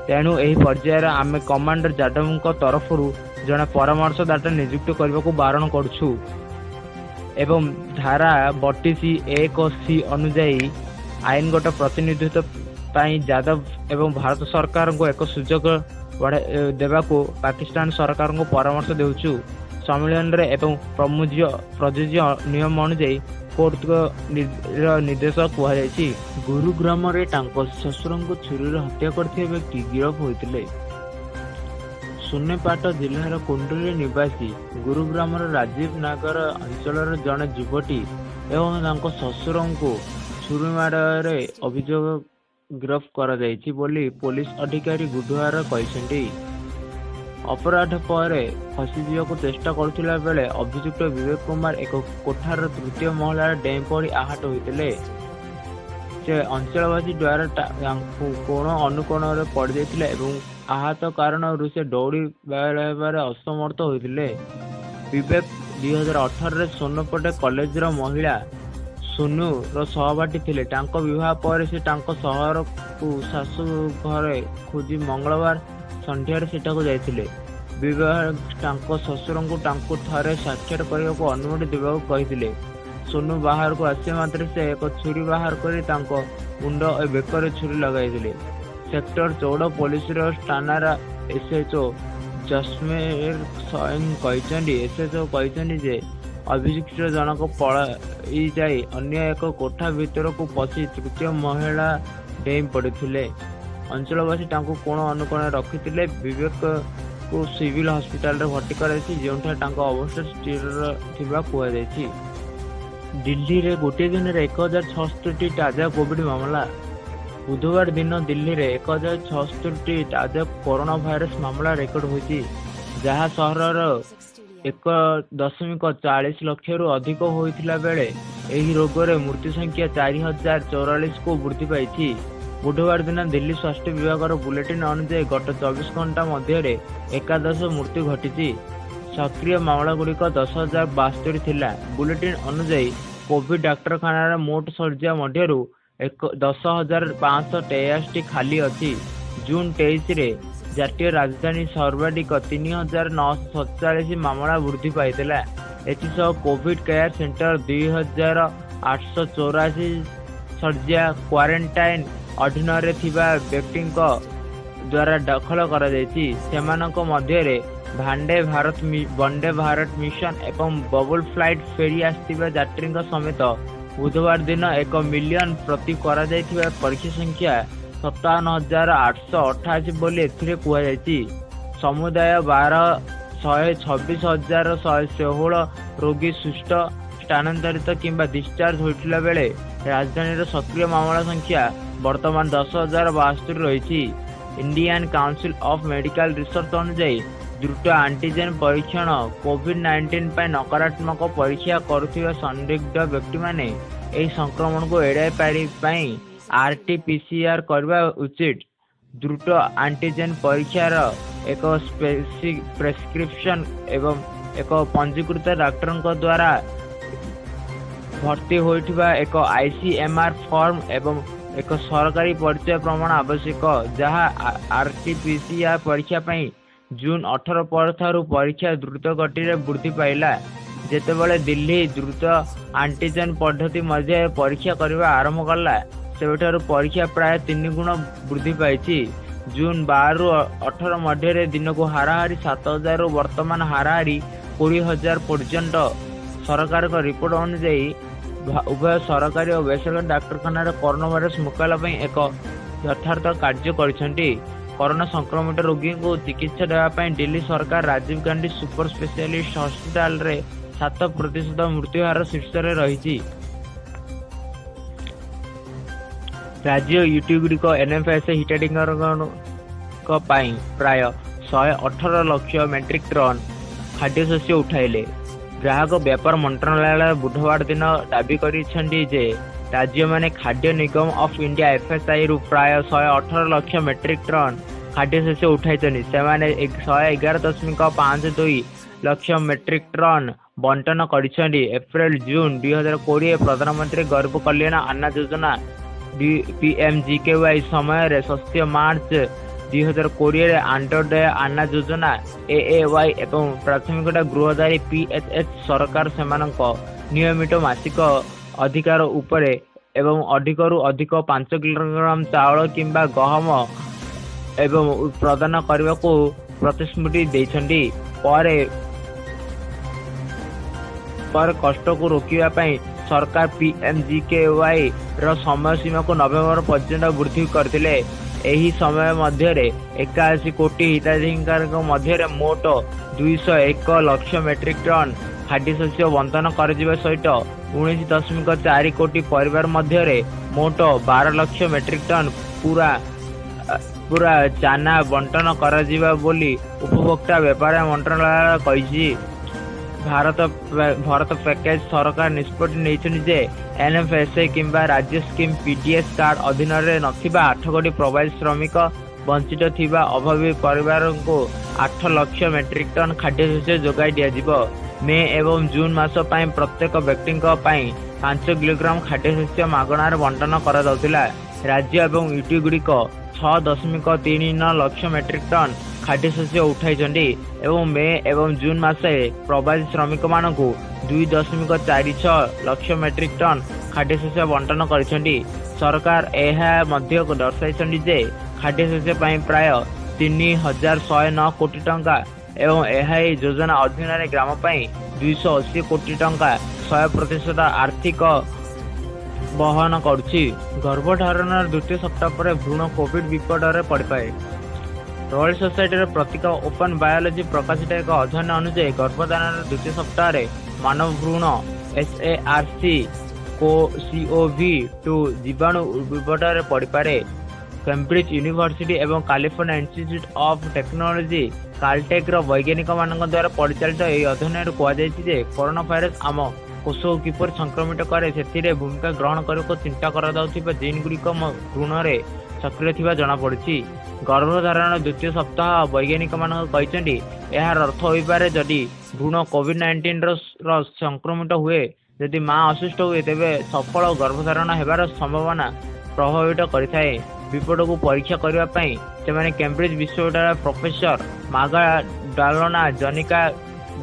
ତେଣୁ ଏହି ପର୍ଯ୍ୟାୟରେ ଆମେ କମାଣ୍ଡର ଯାଦବଙ୍କ ତରଫରୁ ଜଣେ ପରାମର୍ଶଦାତା ନିଯୁକ୍ତ କରିବାକୁ ବାରଣ କରୁଛୁ ଏବଂ ଧାରା 32(1)(c) ଅନୁଯାୟୀ ଆଇନଗତ ପ୍ରତିନିଧିତ୍ୱ ପାଇଁ ଯାଦବ ଏବଂ ଭାରତ ସରକାରଙ୍କୁ ଏକ ସୁଯୋଗ ଦେବାକୁ ପାକିସ୍ତାନ ସରକାରଙ୍କୁ ପରାମର୍ଶ ଦେଉଛୁ, ସମ୍ମିଳନୀରେ ଏବଂ ପ୍ରଯୁଜ୍ୟ ନିୟମ ଅନୁଯାୟୀ କୋର୍ଟଙ୍କ ନିର୍ଦ୍ଦେଶ କୁହାଯାଇଛି। ଗୁରୁଗ୍ରାମରେ ତାଙ୍କ ଶ୍ୱଶୁରଙ୍କୁ ଛୁରୀରେ ହତ୍ୟା କରିଥିବା ବ୍ୟକ୍ତି ଗିରଫ ହୋଇଥିଲେ। ସୋନେପାଟ ଜିଲ୍ଲାର କୁଣ୍ଡଲି ନିବାସୀ ଗୁରୁଗ୍ରାମର ରାଜୀବ ନଗର ଅଞ୍ଚଳର ଜଣେ ଯୁବତୀ ଏବଂ ତାଙ୍କ ଶ୍ୱଶୁରଙ୍କୁ ଛୁରୀମାଡ଼ରେ ଅଭିଯୋଗ ଗିରଫ କରାଯାଇଛି ବୋଲି ପୋଲିସ ଅଧିକାରୀ ବୁଧବାର କହିଛନ୍ତି। ଅପରାଧ ପରେ ଖସିଯିବାକୁ ଚେଷ୍ଟା କରୁଥିଲା ବେଳେ ଅଭିଯୁକ୍ତ ବିବେକ କୁମାର ଏକ କୋଠାର ତୃତୀୟ ମହଲାରେ ଡେଇଁ ପଡ଼ି ଆହତ ହୋଇଥିଲେ। ସେ ଅଞ୍ଚଳବାସୀ ଦ୍ୱାରା କୋଣ ଅନୁକୋଣରେ ପଡ଼ିଯାଇଥିଲେ ଏବଂ ଆହତ କାରଣରୁ ସେ ଦୌଡ଼ି ବାହାରିବାରେ ଅସମର୍ଥ ହୋଇଥିଲେ। ବିବେକ 2018ରେ ସୋନେପଟ କଲେଜର ମହିଳା ସୋନୁର ସହପାଠୀ ଥିଲେ। ତାଙ୍କ ବିବାହ ପରେ ସେ ତାଙ୍କ ସହରକୁ ଶାଶୁ ଘରେ ଖୋଜି ମଙ୍ଗଳବାର ସନ୍ଧ୍ୟାରେ ସେଠାକୁ ଯାଇଥିଲେ। ବିବେକ ତାଙ୍କ ଶ୍ୱଶୁରଙ୍କୁ ତାଙ୍କୁ ଥରେ ସାକ୍ଷାତ କରିବାକୁ ଅନୁମତି ଦେବାକୁ କହିଥିଲେ। ସୋନୁ ବାହାରକୁ ଆସିବା ମାତ୍ରେ ସେ ଏକ ଛୁରୀ ବାହାର କରି ତାଙ୍କ ମୁଣ୍ଡ ଓ ବେକରେ ଛୁରୀ ଲଗାଇଥିଲେ। ସେକ୍ଟର 14 ପୋଲିସର ଥାନାର ଏସଏଚଓ ଜସମେର ସିଂ କହିଛନ୍ତି। ଏସଏଚଓ କହିଛନ୍ତି ଯେ ଅଭିଯୁକ୍ତ ଜଣକ ପଳାଇ ଯାଇ ଅନ୍ୟ ଏକ କୋଠା ଭିତରକୁ ପଶି ତୃତୀୟ ମହଲା ଡେଇଁ ପଡ଼ିଥିଲେ। ଅଞ୍ଚଳବାସୀ ତାଙ୍କୁ କୋଣ ଅନୁକୋଣରେ ରଖିଥିଲେ। ବିବେକଙ୍କୁ ସିଭିଲ ହସ୍ପିଟାଲରେ ଭର୍ତ୍ତି କରାଯାଇଛି, ଯେଉଁଠାରେ ତାଙ୍କ ଅବସ୍ଥା ସ୍ଥିର ଥିବା କୁହାଯାଇଛି। ଦିଲ୍ଲୀରେ ଗୋଟିଏ ଦିନରେ 1076ଟି ତାଜା କୋଭିଡ ମାମଲା। ବୁଧବାର ଦିନ ଦିଲ୍ଲୀରେ 1076ଟି ତାଜା କରୋନା ଭାଇରସ ମାମଲା ରେକର୍ଡ ହୋଇଛି, ଯାହା ସହରର 1.40 ଲକ୍ଷରୁ ଅଧିକ ହୋଇଥିଲା ବେଳେ ଏହି ରୋଗରେ ମୃତ୍ୟୁ ସଂଖ୍ୟା 4044କୁ ବୃଦ୍ଧି ପାଇଛି। ବୁଧବାର ଦିନ ଦିଲ୍ଲୀ ସ୍ୱାସ୍ଥ୍ୟ ବିଭାଗର ବୁଲେଟିନ୍ ଅନୁଯାୟୀ ଗତ 24 ଘଣ୍ଟା ମଧ୍ୟରେ 11 ମୃତ୍ୟୁ ଘଟିଛି। ସକ୍ରିୟ ମାମଲାଗୁଡ଼ିକ 10,072 ଥିଲା। ବୁଲେଟିନ୍ ଅନୁଯାୟୀ କୋଭିଡ ଡାକ୍ତରଖାନାର ମୋଟ ଶଯ୍ୟା ମଧ୍ୟରୁ 10,583ଟି ଖାଲି ଅଛି। ଜୁନ୍ 23ରେ ଜାତୀୟ ରାଜଧାନୀ ସର୍ବାଧିକ 3947 ମାମଲା ବୃଦ୍ଧି ପାଇଥିଲା। ଏଥିସହ କୋଭିଡ କେୟାର ସେଣ୍ଟର 2884 ଶଯ୍ୟା କ୍ୱାରେଣ୍ଟାଇନ୍ ଅଧୀନରେ ଥିବା ବ୍ୟକ୍ତିଙ୍କ ଦ୍ୱାରା ଦଖଲ କରାଯାଇଛି। ସେମାନଙ୍କ ମଧ୍ୟରେ ବନ୍ଦେ ଭାରତ ମିଶନ ଏବଂ ବବଲ ଫ୍ଲାଇଟ୍ ଫେରି ଆସିଥିବା ଯାତ୍ରୀଙ୍କ ସମେତ ବୁଧବାର ଦିନ ଏକ ମିଲିୟନ ପ୍ରତି କରାଯାଇଥିବା ପରୀକ୍ଷା ସଂଖ୍ୟା 57,888 ବୋଲି ଏଥିରେ କୁହାଯାଇଛି। ସମୁଦାୟ 126,116 ରୋଗୀ ସୁସ୍ଥ, ସ୍ଥାନାନ୍ତରିତ କିମ୍ବା ଡିସଚାର୍ଜ ହୋଇଥିଲା ବେଳେ ରାଜଧାନୀର ସକ୍ରିୟ ମାମଲା ସଂଖ୍ୟା ବର୍ତ୍ତମାନ 10,072 ରହିଛି। Indian council of medical research ଅନୁଯାୟୀ ଦ୍ରୁତ ଆଣ୍ଟିଜେନ୍ ପରୀକ୍ଷଣ କୋଭିଡ 19 ପାଇଁ ନକାରାତ୍ମକ ପରୀକ୍ଷା କରୁଥିବା ସନ୍ଦିଗ୍ଧ ବ୍ୟକ୍ତିମାନେ ଏହି ସଂକ୍ରମଣକୁ ଏଡ଼ାଇବା ପାଇଁ ଆରଟି-ପିସିଆର କରିବା ଉଚିତ। ଦ୍ରୁତ ଆଣ୍ଟିଜେନ୍ ପରୀକ୍ଷାର ଏକ ପ୍ରେସକ୍ରିପସନ୍ ଏବଂ ଏକ ପଞ୍ଜୀକୃତ ଡାକ୍ତରଙ୍କ ଦ୍ୱାରା ଭର୍ତ୍ତି ହୋଇଥିବା ଏକ ଆଇସିଏମଆର ଫର୍ମ ଏବଂ ଏକ ସରକାରୀ ପରିଚୟ ପ୍ରମାଣ ଆବଶ୍ୟକ, ଯାହା ଆରଟି-ପିସିଆର ପରୀକ୍ଷା ପାଇଁ ଜୁନ୍ 18 ପରଠାରୁ ପରୀକ୍ଷା ଦ୍ରୁତ ଗତିରେ ବୃଦ୍ଧି ପାଇଲା। ଯେତେବେଳେ ଦିଲ୍ଲୀ ଦ୍ରୁତ ଆଣ୍ଟିଜେନ୍ ପଦ୍ଧତି ମଧ୍ୟରେ ପରୀକ୍ଷା କରିବା ଆରମ୍ଭ କଲା, ସେବେଠାରୁ ପରୀକ୍ଷା ପ୍ରାୟ ତିନିଗୁଣ ବୃଦ୍ଧି ପାଇଛି। ଜୁନ୍ 12ରୁ 18 ମଧ୍ୟରେ ଦିନକୁ ହାରାହାରି 7000ରୁ ବର୍ତ୍ତମାନ ହାରାହାରି 20,000 ପର୍ଯ୍ୟନ୍ତ। ସରକାରଙ୍କ ରିପୋର୍ଟ ଅନୁଯାୟୀ ଉଭୟ ସରକାରୀ ଓ ବେସରକାରୀ ଡାକ୍ତରଖାନାରେ କରୋନା ଭାଇରସ ମୁକାବିଲା ପାଇଁ ଏକ ଯଥାର୍ଥ କାର୍ଯ୍ୟ କରିଛନ୍ତି। କରୋନା ସଂକ୍ରମିତ ରୋଗୀଙ୍କୁ ଚିକିତ୍ସା ଦେବା ପାଇଁ ଦିଲ୍ଲୀ ସରକାର ରାଜୀବ ଗାନ୍ଧୀ ସୁପର ସ୍ପେଶିଆଲିଷ୍ଟ ହସ୍ପିଟାଲରେ 7% ମୃତ୍ୟୁହାର ଶୀର୍ଷରେ ରହିଛି। ରାଜ୍ୟ ୟୁଟିଗୁଡ଼ିକ ଏନ୍ଏଫ୍ଏସ୍ଏ ହିତାଧିକାରୀଙ୍କ ପାଇଁ ପ୍ରାୟ 118 ଲକ୍ଷ ମେଟ୍ରିକ୍ ଟନ୍ ଖାଦ୍ୟଶସ୍ୟ ଉଠାଇଲେ। ଗ୍ରାହକ ବ୍ୟାପାର ମନ୍ତ୍ରଣାଳୟ ବୁଧବାର ଦିନ ଦାବି କରିଛନ୍ତି ଯେ ରାଜ୍ୟମାନେ ଖାଦ୍ୟ ନିଗମ ଅଫ୍ ଇଣ୍ଡିଆ ଏଫ୍ଏସ୍ଆଇରୁ ପ୍ରାୟ 118 ଲକ୍ଷ ମେଟ୍ରିକ୍ ଟନ୍ ଖାଦ୍ୟଶସ୍ୟ ଉଠାଇଛନ୍ତି। ସେମାନେ 111.52 ଲକ୍ଷ ମେଟ୍ରିକ୍ ଟନ୍ ବଣ୍ଟନ କରିଛନ୍ତି। ଏପ୍ରିଲ ଜୁନ୍ 2020 ପ୍ରଧାନମନ୍ତ୍ରୀ ଗରିବ କଲ୍ୟାଣ ଅନ୍ନ ଯୋଜନା ପିଏମ୍ଜିକେୱାଇ ସମୟରେ ଶସ୍ୟ, ମାର୍ଚ୍ଚ 2020ରେ ଅନ୍ତ୍ୟୋଦୟ ଅନ୍ନ ଯୋଜନା ଏଏୱାଇ ଏବଂ ପ୍ରାଥମିକତା ଗୃହଧାରୀ ପିଏଚ୍ଏଚ୍ ସରକାର ସେମାନଙ୍କ ନିୟମିତ ମାସିକ ଅଧିକାର ଉପରେ ଏବଂ ଅଧିକରୁ ଅଧିକ 5 କିଲୋଗ୍ରାମ ଚାଉଳ କିମ୍ବା ଗହମ ଏବଂ ପ୍ରଦାନ କରିବାକୁ ପ୍ରତିଶ୍ରୁତି ଦେଇଛନ୍ତି। ପରେ ପରେ କଷ୍ଟକୁ ରୋକିବା ପାଇଁ ସରକାର ପିଏମ୍ଜିକେୱାଇ ର ସମୟସୀମାକୁ ନଭେମ୍ବର ପର୍ଯ୍ୟନ୍ତ ବୃଦ୍ଧି କରିଥିଲେ। ଏହି ସମୟ ମଧ୍ୟରେ 81 କୋଟି ହିତାଧିକାରୀଙ୍କ ମଧ୍ୟରେ ମୋଟ 201 ଲକ୍ଷ ମେଟ୍ରିକ୍ ଟନ୍ ଖାଦ୍ୟଶସ୍ୟ ବଣ୍ଟନ କରାଯିବା ସହିତ 19.4 କୋଟି ପରିବାର ମଧ୍ୟରେ ମୋଟ 12 ଲକ୍ଷ ମେଟ୍ରିକ୍ ଟନ୍ ପୁରା ଚାନା ବଣ୍ଟନ କରାଯିବ ବୋଲି ଉପଭୋକ୍ତା ବ୍ୟାପାର ମନ୍ତ୍ରଣାଳୟ କହିଛି। ଭାରତ ପ୍ୟାକେଜ ସରକାର ନିଷ୍ପତ୍ତି ନେଇଛନ୍ତି ଯେ ଏନ୍ଏଫ୍ଏସ୍ଏ କିମ୍ବା ରାଜ୍ୟ ସ୍କିମ୍ ପିଡିଏସ୍ କାର୍ଡ ଅଧୀନରେ ନଥିବା 8 କୋଟି ପ୍ରବାସୀ ଶ୍ରମିକ ବଞ୍ଚିତ ଥିବା ଅଭାବୀ ପରିବାରଙ୍କୁ 8 ଲକ୍ଷ ମେଟ୍ରିକ୍ ଟନ୍ ଖାଦ୍ୟଶସ୍ୟ ଯୋଗାଇ ଦିଆଯିବ। ମେ ଏବଂ ଜୁନ୍ ମାସ ପାଇଁ ପ୍ରତ୍ୟେକ ବ୍ୟକ୍ତିଙ୍କ ପାଇଁ 5 କିଲୋଗ୍ରାମ ଖାଦ୍ୟଶସ୍ୟ ମାଗଣାରେ ବଣ୍ଟନ କରାଯାଉଥିଲା। ରାଜ୍ୟ ଏବଂ ୟୁଟିଗୁଡ଼ିକ 6.39 ଲକ୍ଷ ମେଟ୍ରିକ୍ ଟନ୍ ଖାଦ୍ୟଶସ୍ୟ ଉଠାଇଛନ୍ତି ଏବଂ ମେ ଏବଂ ଜୁନ୍ ମାସରେ ପ୍ରବାସୀ ଶ୍ରମିକମାନଙ୍କୁ 2.46 ଲକ୍ଷ ମେଟ୍ରିକ୍ ଟନ୍ ଖାଦ୍ୟଶସ୍ୟ ବଣ୍ଟନ କରିଛନ୍ତି। ସରକାର ଏହା ମଧ୍ୟ ଦର୍ଶାଇଛନ୍ତି ଯେ ଖାଦ୍ୟଶସ୍ୟ ପାଇଁ ପ୍ରାୟ 3109 କୋଟି ଟଙ୍କା ଏବଂ ଏହା ଏହି ଯୋଜନା ଅଧୀନରେ ଗ୍ରାମ ପାଇଁ 280 କୋଟି ଟଙ୍କା 100% ଆର୍ଥିକ ବହନ କରୁଛି। ଗର୍ଭଧାରଣର ଦ୍ୱିତୀୟ ସପ୍ତାହ ପରେ ଭ୍ରୂଣ କୋଭିଡ ବିପଦରେ ପଡ଼ିପାରେ। ରୟାଲ ସୋସାଇଟିର ପତ୍ରିକା ଓପନ୍ ବାୟୋଲୋଜି ପ୍ରକାଶିତ ଏକ ଅଧ୍ୟୟନ ଅନୁଯାୟୀ, ଗର୍ଭଧାରଣର ଦ୍ୱିତୀୟ ସପ୍ତାହରେ ମାନବ ଭ୍ରୂଣ SARS-CoV-2 ଜୀବାଣୁ ବିପଦରେ ପଡ଼ିପାରେ। କେମ୍ବ୍ରିଜ୍ ୟୁନିଭର୍ସିଟି ଏବଂ କାଲିଫର୍ଣ୍ଣିଆ ଇନଷ୍ଟିଚ୍ୟୁଟ୍ ଅଫ୍ ଟେକ୍ନୋଲୋଜି କାଲଟେକ୍ର ବୈଜ୍ଞାନିକମାନଙ୍କ ଦ୍ୱାରା ପରିଚାଳିତ ଏହି ଅଧ୍ୟୟନରେ କୁହାଯାଇଛି ଯେ କରୋନା ଭାଇରସ ଆମ କୋଷକୁ କିପରି ସଂକ୍ରମିତ କରେ ସେଥିରେ ଭୂମିକା ଗ୍ରହଣ କରିବାକୁ ଚିନ୍ତା କରାଯାଉଥିବା ଜିନ୍‌ଗୁଡ଼ିକ ଭ୍ରୂଣରେ ସକ୍ରିୟ ଥିବା ଜଣାପଡ଼ିଛି। ଗର୍ଭଧାରଣର ଦ୍ୱିତୀୟ ସପ୍ତାହ ବୈଜ୍ଞାନିକମାନେ କହିଛନ୍ତି, ଏହାର ଅର୍ଥ ହୋଇପାରେ ଯଦି ଭ୍ରୂଣ କୋଭିଡ-19ର ସଂକ୍ରମିତ ହୁଏ, ଯଦି ମା ଅସୁସ୍ଥ ହୁଏ, ତେବେ ସଫଳ ଗର୍ଭଧାରଣ ହେବାର ସମ୍ଭାବନା ପ୍ରଭାବିତ କରିଥାଏ। ବିପଦକୁ ପରୀକ୍ଷା କରିବା ପାଇଁ ସେମାନେ କେମ୍ବ୍ରିଜ୍ ବିଶ୍ୱବିଦ୍ୟାଳୟର ପ୍ରଫେସର ମାଗଡାଲେନା ଜନିକା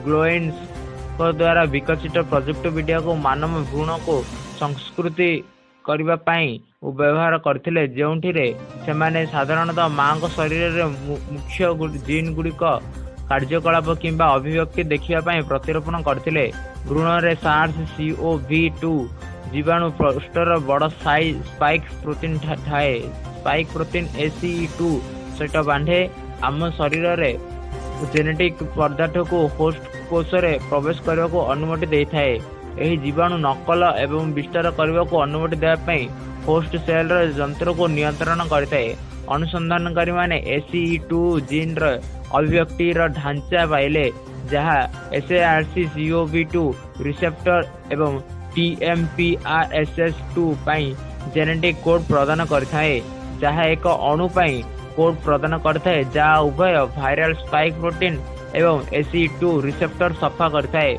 ଗୋଏନ୍ସଙ୍କ ଦ୍ୱାରା ବିକଶିତ ପ୍ରଯୁକ୍ତିବିଦ୍ୟାକୁ ମାନବ ଭ୍ରୂଣକୁ ସଂସ୍କୃତି କରିବା ପାଇଁ ବ୍ୟବହାର କରିଥିଲେ, ଯେଉଁଥିରେ ସେମାନେ ସାଧାରଣତଃ ମା'ଙ୍କ ଶରୀରରେ ମୁଖ୍ୟ ଜିନ୍‌ଗୁଡ଼ିକ କାର୍ଯ୍ୟକଳାପ କିମ୍ବା ଅଭିବ୍ୟକ୍ତି ଦେଖିବା ପାଇଁ ପ୍ରତିରୋପଣ କରିଥିଲେ। ଭ୍ରୂଣରେ SARS-CoV-2 ଜୀବାଣୁ ପୃଷ୍ଠର ବଡ଼ ସ୍ପାଇକ୍ ପ୍ରୋଟିନ୍ ଥାଏ। ସ୍ପାଇକ୍ ପ୍ରୋଟିନ୍ ACE2 ସହିତ ବାନ୍ଧେ, ଆମ ଶରୀରରେ ଜେନେଟିକ୍ ପଦାର୍ଥକୁ ହୋଷ୍ଟ କୋଷରେ ପ୍ରବେଶ କରିବାକୁ ଅନୁମତି ଦେଇଥାଏ। ଏହି ଜୀବାଣୁ ନକଲ ଏବଂ ବିସ୍ତାର କରିବାକୁ ଅନୁମତି ଦେବା ପାଇଁ ହୋଷ୍ଟ ସେଲ୍‌ର ଯନ୍ତ୍ରକୁ ନିୟନ୍ତ୍ରଣ କରିଥାଏ। ଅନୁସନ୍ଧାନକାରୀମାନେ ACE2 ଜିନ୍‌ର ଅଭିବ୍ୟକ୍ତିର ଢାଞ୍ଚା ପାଇଲେ, ଯାହା SARS-CoV-2 receptor ଏବଂ TMPRSS2 ପାଇଁ ଜେନେଟିକ୍ କୋଡ୍ ପ୍ରଦାନ କରିଥାଏ, ଯାହା ଏକ ଅଣୁ ପାଇଁ କୋଡ୍ ପ୍ରଦାନ କରିଥାଏ ଯାହା ଉଭୟ ଭାଇରାଲ୍ ସ୍ପାଇକ୍ ପ୍ରୋଟିନ୍ ଏବଂ ACE2 receptor ସଫା କରିଥାଏ।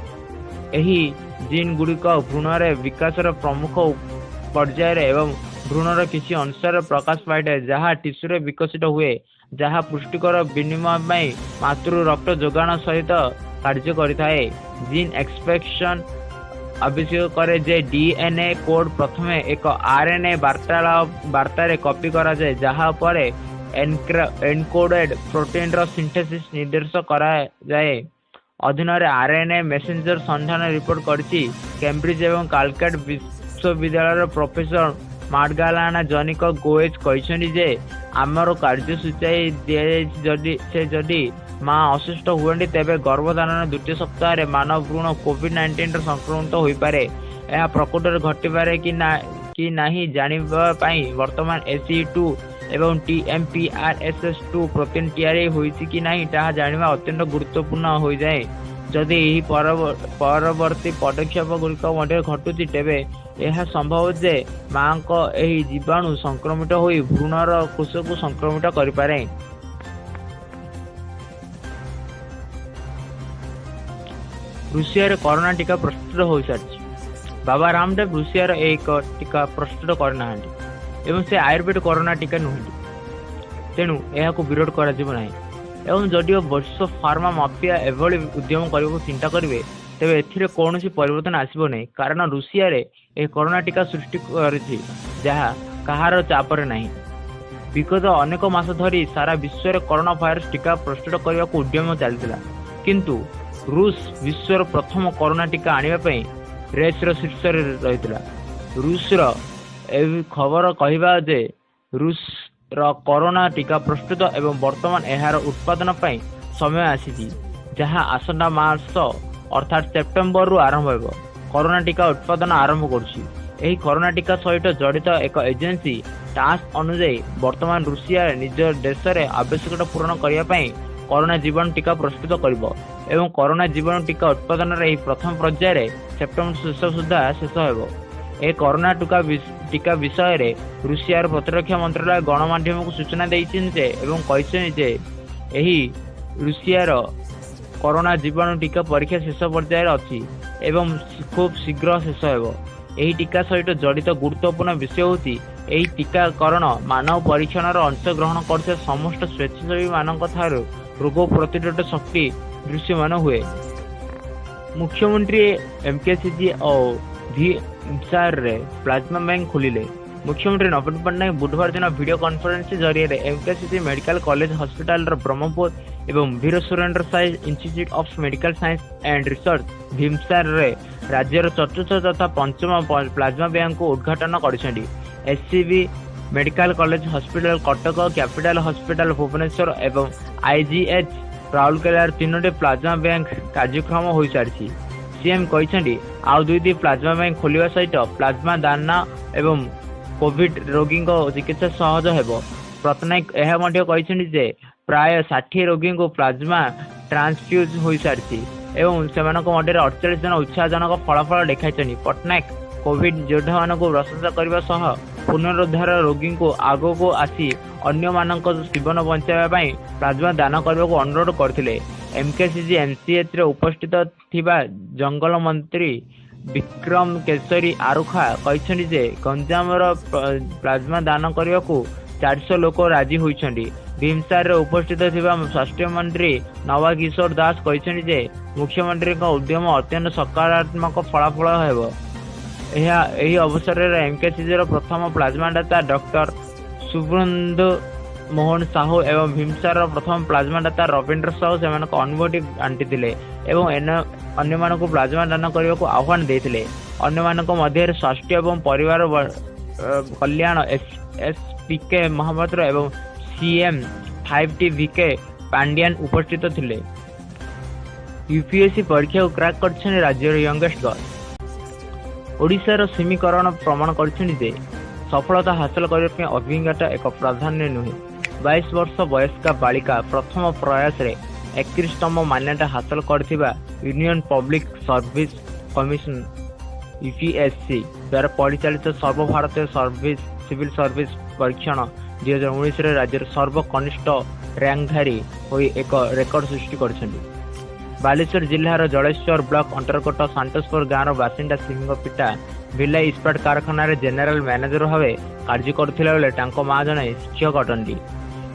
ଏହି ଜିନ୍‌ଗୁଡ଼ିକ ଭ୍ରୂଣରେ ବିକାଶର ପ୍ରମୁଖ ପର୍ଯ୍ୟାୟରେ ଏବଂ ଭ୍ରୂଣର କିଛି ଅଂଶରେ ପ୍ରକାଶ ପାଇଥାଏ, ଯାହା ଟିସ୍ୟୁରେ ବିକଶିତ ହୁଏ, ଯାହା ପୁଷ୍ଟିକର ବିନିମୟ ପାଇଁ ମାତୃ ରକ୍ତ ଯୋଗାଣ ସହିତ କାର୍ଯ୍ୟ କରିଥାଏ। ଜିନ୍ ଏକ୍ସପ୍ରେସନ୍ ଆବଶ୍ୟକ କରେ ଯେ ଡିଏନ୍ଏ କୋଡ୍ ପ୍ରଥମେ ଏକ ଆର୍ଏନ୍ଏ ବାର୍ତ୍ତାରେ କପି କରାଯାଏ, ଯାହା ପରେ ଏନକୋଡେଡ୍ ପ୍ରୋଟିନ୍‌ର ସିନ୍ଥେସିସ୍ ନିର୍ଦ୍ଦେଶ କରାଯାଏ। ଅଧୀନରେ ଆର୍ଏନ୍ଏ ମେସେଞ୍ଜର ସନ୍ଧାନ ରିପୋର୍ଟ କରିଛି। କେମ୍ବ୍ରିଜ୍ ଏବଂ କାଲଟେକ୍ ବିଶ୍ୱବିଦ୍ୟାଳୟର ପ୍ରଫେସର ମାଗଡାଲେନା ଜନିକା ଗୋଏଜ କହିଛନ୍ତି ଯେ ଆମର କାର୍ଯ୍ୟ ସୂଚାଇ ଦିଆଯାଇଛି ଯେ ଯଦି ମା ଅସୁସ୍ଥ ହୁଅନ୍ତି, ତେବେ ଗର୍ଭଧାରଣର ଦ୍ୱିତୀୟ ସପ୍ତାହରେ ମାନବ ଭ୍ରୂଣ କୋଭିଡ-19ର ସଂକ୍ରମିତ ହୋଇପାରେ। ଏହା ପ୍ରକୃତରେ ଘଟିପାରେ କି ନାହିଁ ଜାଣିବା ପାଇଁ ବର୍ତ୍ତମାନ ACE2 ଏବଂ TMPRSS2 protein ତିଆରି ହୋଇଛି କି ନାହିଁ ତାହା ଜାଣିବା ଅତ୍ୟନ୍ତ ଗୁରୁତ୍ୱପୂର୍ଣ୍ଣ ହୋଇଯାଏ। ଯଦି ଏହି ପରବର୍ତ୍ତୀ ପଦକ୍ଷେପଗୁଡ଼ିକ ମଧ୍ୟରେ ଘଟୁଛି, ତେବେ ଏହା ସମ୍ଭବ ଯେ ମା'ଙ୍କ ଏହି ଜୀବାଣୁ ସଂକ୍ରମିତ ହୋଇ ଭ୍ରୂଣର କୋଷକୁ ସଂକ୍ରମିତ କରିପାରେ। ରୁଷିଆରେ କରୋନା ଟିକା ପ୍ରସ୍ତୁତ ହୋଇସାରିଛି। ବାବା ରାମଦେବ ରୁଷିଆର ଏକ ଟିକା ପ୍ରସ୍ତୁତ କରିନାହାନ୍ତି ଏବଂ ସେ ଆୟୁର୍ବେଦ କରୋନା ଟିକା ନୁହନ୍ତି, ତେଣୁ ଏହାକୁ ବିରୋଧ କରାଯିବ ନାହିଁ। ଏବଂ ଯଦିଓ ବିଶ୍ୱ ଫାର୍ମା ମାଫିଆ ଏଭଳି ଉଦ୍ୟମ କରିବାକୁ ଚିନ୍ତା କରିବେ, ତେବେ ଏଥିରେ କୌଣସି ପରିବର୍ତ୍ତନ ଆସିବ ନାହିଁ, କାରଣ ରୁଷିଆରେ ଏହି କରୋନା ଟିକା ସୃଷ୍ଟି କରିଛି, ଯାହା କାହାର ଚାପରେ ନାହିଁ। ବିଗତ ଅନେକ ମାସ ଧରି ସାରା ବିଶ୍ୱରେ କରୋନା ଭାଇରସ ଟିକା ପ୍ରସ୍ତୁତ କରିବାକୁ ଉଦ୍ୟମ ଚାଲିଥିଲା, କିନ୍ତୁ ରୁଷ ବିଶ୍ୱର ପ୍ରଥମ କରୋନା ଟିକା ଆଣିବା ପାଇଁ ରେସ୍ର ଶୀର୍ଷରେ ରହିଥିଲା। ରୁଷର ଏହି ଖବର କହିବା ଯେ ରୁଷର କରୋନା ଟିକା ପ୍ରସ୍ତୁତ ଏବଂ ବର୍ତ୍ତମାନ ଏହାର ଉତ୍ପାଦନ ପାଇଁ ସମୟ ଆସିଛି, ଯାହା ଆସନ୍ତା ମାସ ଅର୍ଥାତ୍ ସେପ୍ଟେମ୍ବରରୁ ଆରମ୍ଭ ହେବ। କରୋନା ଟିକା ଉତ୍ପାଦନ ଆରମ୍ଭ କରୁଛି। ଏହି କରୋନା ଟିକା ସହିତ ଜଡ଼ିତ ଏକ ଏଜେନ୍ସି ଟାସ୍ ଅନୁଯାୟୀ, ବର୍ତ୍ତମାନ ରୁଷିଆ ନିଜ ଦେଶରେ ଆବଶ୍ୟକତା ପୂରଣ କରିବା ପାଇଁ କରୋନା ଜୀବାଣୁ ଟିକା ପ୍ରସ୍ତୁତ କରିବ ଏବଂ କରୋନା ଜୀବାଣୁ ଟିକା ଉତ୍ପାଦନର ଏହି ପ୍ରଥମ ପର୍ଯ୍ୟାୟରେ ସେପ୍ଟେମ୍ବର ଶେଷ ସୁଦ୍ଧା ଶେଷ ହେବ। ଏହି କରୋନା ଟିକା ବିଷୟରେ ରୁଷିଆର ପ୍ରତିରକ୍ଷା ମନ୍ତ୍ରାଳୟ ଗଣମାଧ୍ୟମକୁ ସୂଚନା ଦେଇଛନ୍ତି ଯେ ଏବଂ କହିଛନ୍ତି ଯେ ଏହି ରୁଷିଆର କରୋନା ଜୀବାଣୁ ଟିକା ପରୀକ୍ଷା ଶେଷ ପର୍ଯ୍ୟାୟରେ ଅଛି ଏବଂ ଖୁବ୍ ଶୀଘ୍ର ଶେଷ ହେବ। ଏହି ଟିକା ସହିତ ଜଡ଼ିତ ଗୁରୁତ୍ୱପୂର୍ଣ୍ଣ ବିଷୟ ହେଉଛି, ଏହି ଟିକାକରଣ ମାନବ ପରୀକ୍ଷଣର ଅଂଶଗ୍ରହଣ କରୁଥିବା ସମସ୍ତ ସ୍ୱେଚ୍ଛାସେବୀମାନଙ୍କଠାରୁ ରୋଗ ପ୍ରତିରୋଧ ଶକ୍ତି ଦୃଶ୍ୟମାନ ହୁଏ। ମୁଖ୍ୟମନ୍ତ୍ରୀ ଏମକେସିଜି ଓ ଭିମସାରରେ ପ୍ଲାଜମା ବ୍ୟାଙ୍କ ଖୋଲିଲେ। ମୁଖ୍ୟମନ୍ତ୍ରୀ ନବୀନ ପଟ୍ଟନାୟକ ବୁଧବାର ଦିନ ଭିଡିଓ କନଫରେନ୍ସିଂ ଜରିଆରେ ଏମକେସିଜି ମେଡିକାଲ କଲେଜ ହସ୍ପିଟାଲର ବ୍ରହ୍ମପୁର ଏବଂ Veer Surendra Sai institute of medical science and research ଭିମସାରରେ ରାଜ୍ୟର ଚତୁର୍ଥ ତଥା ପଞ୍ଚମ ପ୍ଲାଜମା ବ୍ୟାଙ୍କକୁ ଉଦ୍ଘାଟନ କରିଛନ୍ତି। SCB medical college hospital Cuttack, capital hospital Bhubaneswar ଏବଂ ଆଇଜିଏଚ୍ ରାଉରକେଲାର ତିନୋଟି ପ୍ଲାଜମା ବ୍ୟାଙ୍କ କାର୍ଯ୍ୟକ୍ଷମ ହୋଇସାରିଛି। ସିଏମ୍ କହିଛନ୍ତି, ଆଉ ଦୁଇଟି ପ୍ଲାଜମା ବ୍ୟାଙ୍କ ଖୋଲିବା ସହିତ ପ୍ଲାଜମା ଦାନ ଏବଂ କୋଭିଡ ରୋଗୀଙ୍କ ଚିକିତ୍ସା ସହଜ ହେବ। ପଟ୍ଟନାୟକ ଏହା ମଧ୍ୟ କହିଛନ୍ତି ଯେ ପ୍ରାୟ 60 ରୋଗୀଙ୍କୁ ପ୍ଲାଜମା ଟ୍ରାନ୍ସଫ୍ୟୁଜ୍ ହୋଇସାରିଛି ଏବଂ ସେମାନଙ୍କ ମଧ୍ୟରେ 48 ଜଣ ଉତ୍ସାହଜନକ ଫଳାଫଳ ଦେଖାଇଛନ୍ତି। ପଟ୍ଟନାୟକ କୋଭିଡ ଯୋଦ୍ଧାମାନଙ୍କୁ ପ୍ରଶଂସା କରିବା ସହ ପୁନରୁଦ୍ଧାର ରୋଗୀଙ୍କୁ ଆଗକୁ ଆସି ଅନ୍ୟମାନଙ୍କ ଜୀବନ ବଞ୍ଚାଇବା ପାଇଁ ପ୍ଲାଜମା ଦାନ କରିବାକୁ ଅନୁରୋଧ କରିଥିଲେ। ଏମକେସିଜି ଏମସିଏଚରେ ଉପସ୍ଥିତ ଥିବା ଜଙ୍ଗଲ ମନ୍ତ୍ରୀ ବିକ୍ରମ କେଶରୀ ଆରୁଖା କହିଛନ୍ତି ଯେ ଗଞ୍ଜାମର ପ୍ଲାଜମା ଦାନ କରିବାକୁ 400 ଲୋକ ରାଜି ହୋଇଛନ୍ତି। ଭିମସାରରେ ଉପସ୍ଥିତ ଥିବା ସ୍ୱାସ୍ଥ୍ୟମନ୍ତ୍ରୀ ନବ କିଶୋର ଦାସ କହିଛନ୍ତି ଯେ ମୁଖ୍ୟମନ୍ତ୍ରୀଙ୍କ ଉଦ୍ୟମ ଅତ୍ୟନ୍ତ ସକାରାତ୍ମକ ଫଳାଫଳ ହେବ। ଏହା ଏହି ଅବସରରେ ଏମକେସିଜିର ପ୍ରଥମ ପ୍ଲାଜମା ଦାତା ଡକ୍ଟର ଶୁଭ୍ରେନ୍ଦୁ ମୋହନ ସାହୁ ଏବଂ ଭିମସାରର ପ୍ରଥମ ପ୍ଲାଜମା ଦାତା ରବୀନ୍ଦ୍ର ସାହୁ ସେମାନଙ୍କ ଅନୁଭୂତି ବାଣ୍ଟିଥିଲେ ଏବଂ ଅନ୍ୟମାନଙ୍କୁ ପ୍ଲାଜମା ଦାନ କରିବାକୁ ଆହ୍ୱାନ ଦେଇଥିଲେ। ଅନ୍ୟମାନଙ୍କ ମଧ୍ୟରେ ସ୍ୱାସ୍ଥ୍ୟ ଏବଂ ପରିବାର କଲ୍ୟାଣ ଏସ୍ ପି କେ ମହାପାତ୍ର ଏବଂ ସିଏମ୍ ଫାଇଭ୍ ଟି ଭି କେ ପାଣ୍ଡିଆନ ଉପସ୍ଥିତ ଥିଲେ। ୟୁପିଏସସି ପରୀକ୍ଷାକୁ କ୍ରାକ୍ କରିଛନ୍ତି ରାଜ୍ୟର ୟଙ୍ଗେଷ୍ଟ ଗର୍ଲ। ଓଡ଼ିଶାର ସିମି କରଣ ପ୍ରମାଣ କରିଛନ୍ତି ଯେ ସଫଳତା ହାସଲ କରିବା ପାଇଁ ଅଭିଜ୍ଞତା ଏକ ପ୍ରାଧାନ୍ୟ ନୁହେଁ। 22 ବର୍ଷ ବୟସ୍କା ବାଳିକା ପ୍ରଥମ ପ୍ରୟାସରେ 31ତମ ମାନ୍ୟତା ହାସଲ କରିଥିବା union public service commission UPSC ଦ୍ୱାରା ପରିଚାଳିତ ସର୍ବଭାରତୀୟ ସିଭିଲ ସର୍ଭିସ ପରୀକ୍ଷଣ 2019ରେ ରାଜ୍ୟର ସର୍ବକନିଷ୍ଠ ରାଙ୍କଧାରୀ ହୋଇ ଏକ ରେକର୍ଡ ସୃଷ୍ଟି କରିଛନ୍ତି। ବାଲେଶ୍ୱର ଜିଲ୍ଲାର ଜଳେଶ୍ୱର ବ୍ଲକ ଅନ୍ତର୍ଗତ ସନ୍ତୋଷପୁର ଗାଁର ବାସିନ୍ଦା ସିମିଙ୍କ ପିତା ଭିଲାଇ ଇସ୍ପାତ କାରଖାନାରେ ଜେନେରାଲ ମ୍ୟାନେଜର ଭାବେ କାର୍ଯ୍ୟ କରୁଥିଲା ବେଳେ ତାଙ୍କ ମା ଜଣେ ଶିକ୍ଷକ ଅଟନ୍ତି।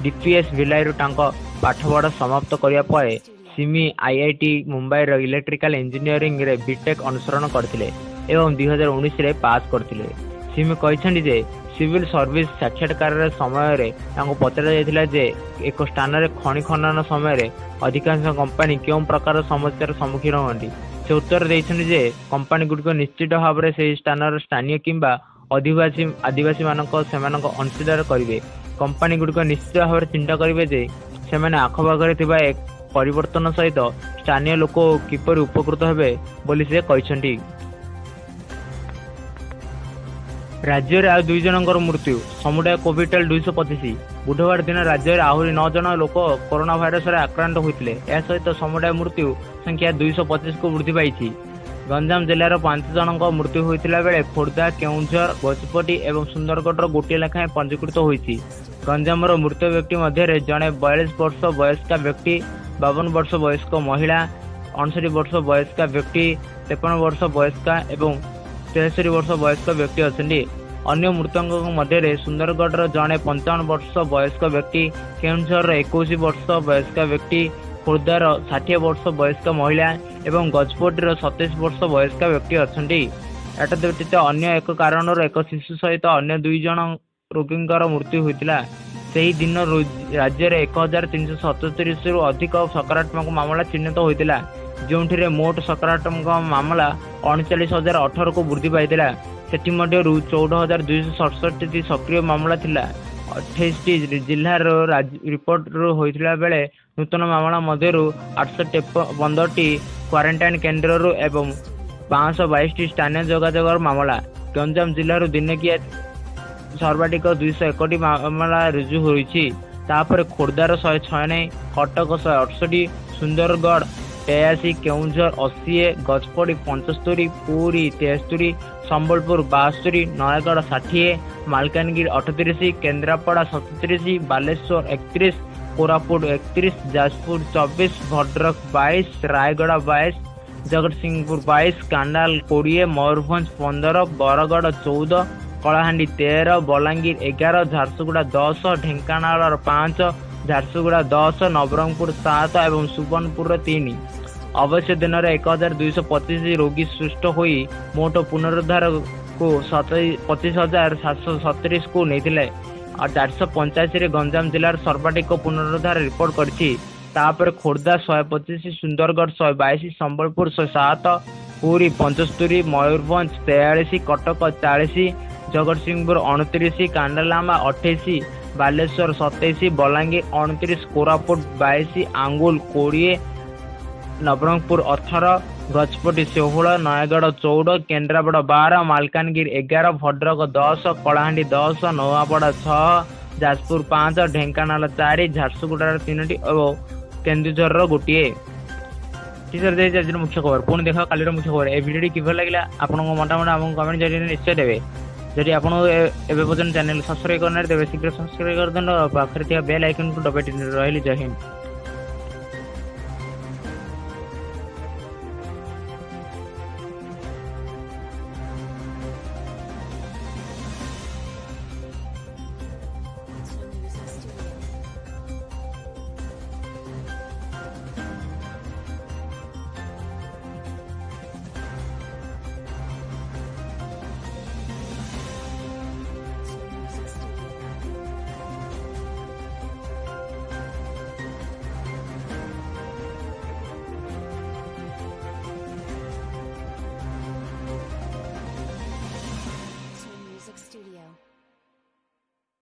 ଡିପିଏସ୍ ଭିଲାଇରୁ ତାଙ୍କ ପାଠପଢ଼ା ସମାପ୍ତ କରିବା ପରେ ସିମି ଆଇଆଇଟି ମୁମ୍ବାଇର ଇଲେକ୍ଟ୍ରିକାଲ ଇଞ୍ଜିନିୟରିଂରେ ବିଟେକ୍ ଅନୁସରଣ କରିଥିଲେ ଏବଂ 2019ରେ ପାସ୍ କରିଥିଲେ। ସିମି କହିଛନ୍ତି ଯେ ସିଭିଲ ସର୍ଭିସ ସାକ୍ଷାତକାର ସମୟରେ ତାଙ୍କୁ ପଚରାଯାଇଥିଲା ଯେ ଏକ ସ୍ଥାନରେ ଖଣି ଖନନ ସମୟରେ ଅଧିକାଂଶ କମ୍ପାନୀ କେଉଁ ପ୍ରକାର ସମସ୍ୟାର ସମ୍ମୁଖୀନ ହୁଅନ୍ତି। ସେ ଉତ୍ତର ଦେଇଛନ୍ତି ଯେ କମ୍ପାନୀଗୁଡ଼ିକ ନିଶ୍ଚିତ ଭାବରେ ସେହି ସ୍ଥାନର ସ୍ଥାନୀୟ କିମ୍ବା ଅଧିବାସୀ ଆଦିବାସୀମାନଙ୍କ ସେମାନଙ୍କ ଅଂଶୀଦାର କରିବେ। କମ୍ପାନୀଗୁଡ଼ିକ ନିଶ୍ଚିତ ଭାବରେ ଚିନ୍ତା କରିବେ ଯେ ସେମାନେ ଆଖପାଖରେ ଥିବା ପରିବର୍ତ୍ତନ ସହିତ ସ୍ଥାନୀୟ ଲୋକ କିପରି ଉପକୃତ ହେବେ ବୋଲି ସେ କହିଛନ୍ତି। ରାଜ୍ୟରେ ଆଉ ଦୁଇ ଜଣଙ୍କର ମୃତ୍ୟୁ, ସମୁଦାୟ କୋଭିଡ ଟୋଲ୍ 225। ବୁଧବାର ଦିନ ରାଜ୍ୟରେ ଆହୁରି ନଅ ଜଣ ଲୋକ କରୋନା ଭାଇରସରେ ଆକ୍ରାନ୍ତ ହୋଇଥିଲେ। ଏହା ସହିତ ସମୁଦାୟ ମୃତ୍ୟୁ ସଂଖ୍ୟା 225କୁ ବୃଦ୍ଧି ପାଇଛି। ଗଞ୍ଜାମ ଜିଲ୍ଲାର ପାଞ୍ଚ ଜଣଙ୍କ ମୃତ୍ୟୁ ହୋଇଥିଲା ବେଳେ ଖୋର୍ଦ୍ଧା, କେଉଁଝର, ଗଜପତି ଏବଂ ସୁନ୍ଦରଗଡ଼ର ଗୋଟିଏ ଲେଖାଏଁ ପଞ୍ଜୀକୃତ ହୋଇଛି। ଗଞ୍ଜାମର ମୃତ ବ୍ୟକ୍ତି ମଧ୍ୟରେ ଜଣେ 42 ବର୍ଷ ବୟସ୍କା ବ୍ୟକ୍ତି, 52 ବର୍ଷ ବୟସ୍କ ମହିଳା, 59 ବର୍ଷ ବୟସ୍କା ବ୍ୟକ୍ତି, 53 ବର୍ଷ ବୟସ୍କା ଏବଂ 73 ବର୍ଷ ବୟସ୍କ ବ୍ୟକ୍ତି ଅଛନ୍ତି। ଅନ୍ୟ ମୃତକଙ୍କ ମଧ୍ୟରେ ସୁନ୍ଦରଗଡ଼ର ଜଣେ 55 ବର୍ଷ ବୟସ୍କ ବ୍ୟକ୍ତି, କେଉଁଝରର 21 ବର୍ଷ ବୟସ୍କା ବ୍ୟକ୍ତି, ଖୋର୍ଦ୍ଧାର 60 ବର୍ଷ ବୟସ୍କ ମହିଳା ଏବଂ ଗଜପତିର 27 ବର୍ଷ ବୟସ୍କା ବ୍ୟକ୍ତି ଅଛନ୍ତି। ଏତଦ୍ ବ୍ୟତୀତ ଅନ୍ୟ ଏକ କାରଣରୁ ଏକ ଶିଶୁ ସହିତ ଅନ୍ୟ ଦୁଇ ଜଣ ରୋଗୀଙ୍କର ମୃତ୍ୟୁ ହୋଇଥିଲା। ସେହି ଦିନ ରାଜ୍ୟରେ 1337ରୁ ଅଧିକ ସକାରାତ୍ମକ ମାମଲା ଚିହ୍ନଟ ହୋଇଥିଲା, ଯେଉଁଥିରେ ମୋଟ ସକାରାତ୍ମକ ମାମଲା 39,018କୁ ବୃଦ୍ଧି ପାଇଥିଲା। ସେଥିମଧ୍ୟରୁ 14,267ଟି ସକ୍ରିୟ ମାମଲା ଥିଲା। 28ଟି ଜିଲ୍ଲାର ରିପୋର୍ଟ ହୋଇଥିଲା ବେଳେ ନୂତନ ମାମଲା ମଧ୍ୟରୁ 815ଟି କ୍ୱାରେଣ୍ଟାଇନ୍ କେନ୍ଦ୍ରରୁ ଏବଂ 522ଟି ସ୍ଥାନୀୟ ଯୋଗାଯୋଗର ମାମଲା। ଗଞ୍ଜାମ ଜିଲ୍ଲାରୁ ଦିନକିଆ ସର୍ବାଧିକ 201ଟି ମାମଲା ରୁଜୁ ହୋଇଛି। ତାପରେ ଖୋର୍ଦ୍ଧାର 196, କଟକ 168, ସୁନ୍ଦରଗଡ଼ 83, କେଉଁଝର 80, ଗଜପତି 75, ପୁରୀ 73, ସମ୍ବଲପୁର 72, ନୟାଗଡ଼ 60, ମାଲକାନଗିରି 38, କେନ୍ଦ୍ରାପଡ଼ା 37, ବାଲେଶ୍ୱର 31, କୋରାପୁଟ 31, ଯାଜପୁର 24, ଭଦ୍ରକ 22, ରାୟଗଡ଼ା 22, ଜଗତସିଂହପୁର 22, କାଣ୍ଡାଲ 20, ମୟୂରଭଞ୍ଜ 15, ବରଗଡ଼ 14, କଳାହାଣ୍ଡି 13, ବଲାଙ୍ଗୀର 11, ଝାରସୁଗୁଡ଼ା 10, ଢେଙ୍କାନାଳର 5, ଝାରସୁଗୁଡ଼ା 10, ନବରଙ୍ଗପୁର 7 ଏବଂ ସୁବର୍ଣ୍ଣପୁରର 3। ଅବଶ୍ୟ ଦିନରେ 1225 ରୋଗୀ ସୁସ୍ଥ ହୋଇ ମୋଟ ପୁନରୁଦ୍ଧାରକୁ 25737କୁ ନେଇଥିଲେ। ଆଉ 485ରେ ଗଞ୍ଜାମ ଜିଲ୍ଲାର ସର୍ବାଧିକ ପୁନରୁଦ୍ଧାର ରିପୋର୍ଟ କରିଛି। ତାପରେ ଖୋର୍ଦ୍ଧା 125, ସୁନ୍ଦରଗଡ଼ 122, ସମ୍ବଲପୁର 107, ପୁରୀ 75, ମୟୂରଭଞ୍ଜ 43, କଟକ 40, ଜଗତସିଂହପୁର 29, କାଣ୍ଡଲାମା 28, ବାଲେଶ୍ୱର 27, ବଲାଙ୍ଗୀର 29, କୋରାପୁଟ 22, ଆଙ୍ଗୁଲ 20, ନବରଙ୍ଗପୁର 18, ଗଜପତି 16, ନୟାଗଡ଼ 14, କେନ୍ଦ୍ରାପଡ଼ା 12, ମାଲକାନଗିରି 11, ଭଦ୍ରକ 10, କଳାହାଣ୍ଡି 10, ନୂଆପଡ଼ା 6, ଯାଜପୁର 5, ଢେଙ୍କାନାଳ 4, ଝାରସୁଗୁଡ଼ାର 3ଟି ଓ କେନ୍ଦୁଝରର 1। ସରିଯାଇଛି ଆଜିର ମୁଖ୍ୟ ଖବର। ପୁଣି ଦେଖ କାଲିର ମୁଖ୍ୟ ଖବର। ଏ ଭିଡ଼ିଓଟି କିଭଳି ଲାଗିଲା, ଆପଣଙ୍କ ମତାମତ ଆମକୁ କମେଣ୍ଟ ଜରିଆରେ ନିଶ୍ଚୟ ଦେବେ। ଯଦି ଆପଣ ଏବେ ପର୍ଯ୍ୟନ୍ତ ଚ୍ୟାନେଲ ସବସ୍କ୍ରାଇବ୍ କରିନାହାନ୍ତି, ତେବେ ଶୀଘ୍ର ସବସ୍କ୍ରାଇବ୍ କରିଦିଅନ୍ତୁ, ପାଖରେ ଥିବା ବେଲ୍ ଆଇକନ୍କୁ ଦବାଇ। ରହିଲି, ଜୟ ହିନ୍ଦ।